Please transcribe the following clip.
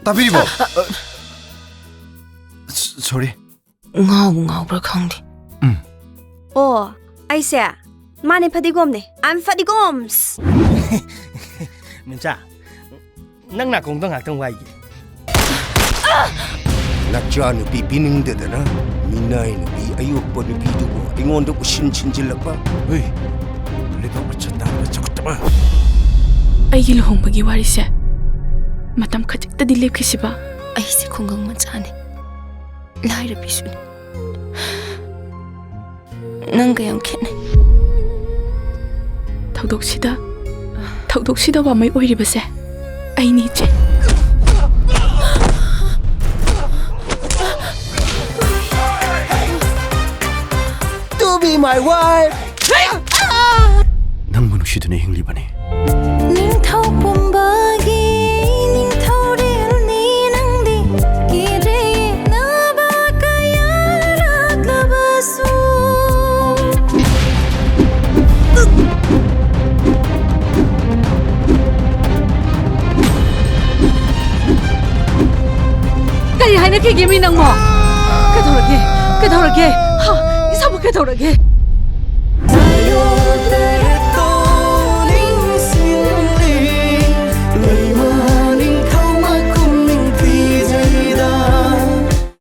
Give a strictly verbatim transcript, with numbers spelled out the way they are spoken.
ꯇꯥꯕꯤꯔꯤꯕꯣ? ꯁꯣꯔꯤ꯫ ꯉꯥꯎꯕꯨ ꯉꯥꯎꯕ꯭ꯔꯥ ꯈꯪꯗꯦ꯫ ꯎꯝ꯫ ꯑꯣ, ꯑꯩꯁꯦ ꯃꯥꯅꯦ, ꯐꯗꯤꯒꯣꯝꯅꯦ꯫ I'm ꯐꯗꯤꯒꯣꯝꯁ꯫ ꯃꯤꯟꯆꯥ, ꯅꯪ ꯅꯥꯀꯣꯡꯗꯣ ꯉꯥꯛꯇꯪ ꯋꯥꯏꯒꯦ꯫ ꯅꯆꯥꯅꯨꯄꯤ ꯄꯤꯅꯤꯡꯗꯗꯅ ꯃꯤꯅꯥꯏ ꯅꯨꯄꯤ ꯑꯌꯣꯛꯄ ꯅꯨꯄꯤꯗꯨꯕꯨ ꯑꯩꯉꯣꯟꯗ ꯎꯁꯤꯟ ꯁꯤꯟꯖꯤꯜꯂꯛꯄ꯫ ꯍꯨꯏ, ꯂꯩꯕꯥꯛ ꯃꯆꯥ ꯇꯥꯡꯕ ꯆꯥꯎꯈꯠꯇꯕ꯫ ꯑꯩꯒꯤ ꯂꯨꯍꯣꯡꯕꯒꯤ ꯋꯥꯔꯤꯁꯦ ꯃꯇꯝ ꯈꯖꯤꯛꯇꯗꯤ ꯂꯦꯞꯈꯤꯁꯤꯕ꯫ ꯑꯩꯁꯦ ꯈꯨꯡꯒꯪ ꯃꯆꯥꯅꯦ, ꯂꯥꯏꯔꯕꯤꯁꯨꯅꯦ꯫ ꯅꯪꯒ ꯌꯥꯝ ꯈꯦꯠꯅꯩ꯫ ꯊꯧꯗꯣꯛꯁꯤꯗ, ꯊꯧꯗꯣꯛꯁꯤꯗ ꯋꯥꯃꯩ ꯑꯣꯏꯔꯤꯕꯁꯦ ꯑꯩꯅꯤ, ꯏꯆꯦ꯫ To be my wife. ꯅꯪꯕꯨ ꯅꯨꯡꯁꯤꯗꯨꯅ ꯍꯤꯡꯂꯤꯕꯅꯤ꯫ ꯅꯤꯡꯊꯧ ꯄꯨꯝꯕꯒꯤ ꯅꯤꯡꯊꯧꯔꯦꯜꯅꯤ ꯅꯪꯗꯤ, ꯀꯤꯗ꯭ꯔꯦ ꯌꯦꯛꯅꯕ ꯀꯌꯥꯔꯛꯂꯕꯁꯨ꯫ ꯀꯔꯤ ꯍꯥꯏꯅꯈꯤꯒꯦ ꯃꯤ ꯅꯪꯕꯣ? ꯀꯩꯗꯧꯔꯒꯦ? ꯀꯩꯗꯧꯔꯒꯦ? ꯍꯥ? ꯏꯁꯥꯕꯨ ꯀꯩꯗꯧꯔꯒꯦ?